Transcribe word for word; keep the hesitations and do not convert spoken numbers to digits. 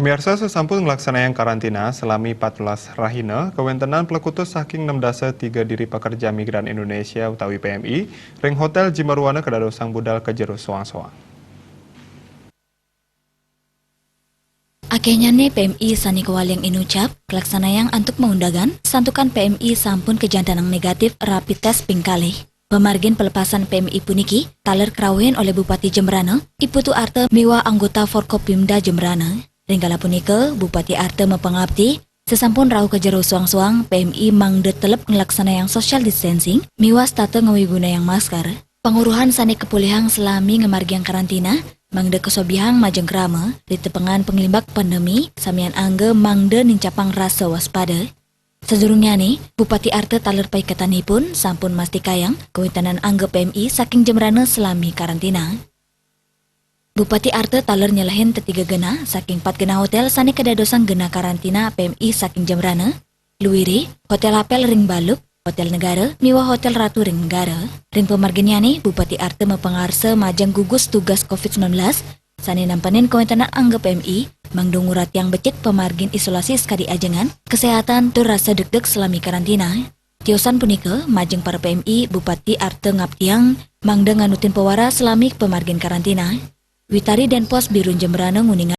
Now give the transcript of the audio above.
Miarsa, sasampun nglaksanayang karantina salami patbelas rahina, kawéntenan plekutus saking nem dasa tiga diri pekerja migran Indonesia utawi P M I ring Hotel Jimbaruana kadadosang budal ka jero soang-soang. Akéhnyané P M I sané kawaliang inucap, nglaksanayang antuk maundagan, santukan P M I sampun kajantenang negatif rapid test ping kalih. Pamargin pelepasan P M I puniki taler krauhin olih Bupati Jembrana, I Putu Arta miwah anggota Forkopimda Jembrana. Ring kala punika, Bupati Arta mapangapti, sasampun rauh ka jero soang-soang, P M I mangda telep nglaksanayang social distancing miwah setata ngawigunayang masker. Panguruhan sané kapulihang salami ngamargiang karantina mangda kasobihang majeng krama, ritepengan panglimbak pandemi, samian angga mangda nincapang rasa waspada. Sadurungnyané, Bupati Arta taler paiketanipun sampun mastikayang kawéntenan angga P M I saking Jembrana salami karantina. Bupati Arta taler nyelehin tetiga genah saking pat genah hotel sané kadadosang genah karantina P M I saking Jembrana, luiré, Hotel Apel ring Baluk, Hotel Negara, miwah Hotel Ratu ring Negara. Ring pamarginnyané, Bupati Arta mapangarsa majeng gugus tugas covid sembilan belas, sané nampenin kawéntenan angga P M I, mangda nguratiang becik pamargin isolasi sakadi ajengan, kesehatan, tur rasa degdeg salami karantina. Tiosan punika, majeng para P M I, Bupati Arta ngaptiang mangda nganutin pawaras salami pamargin karantina. Wiakti Denpos Birun Jembrana nguningang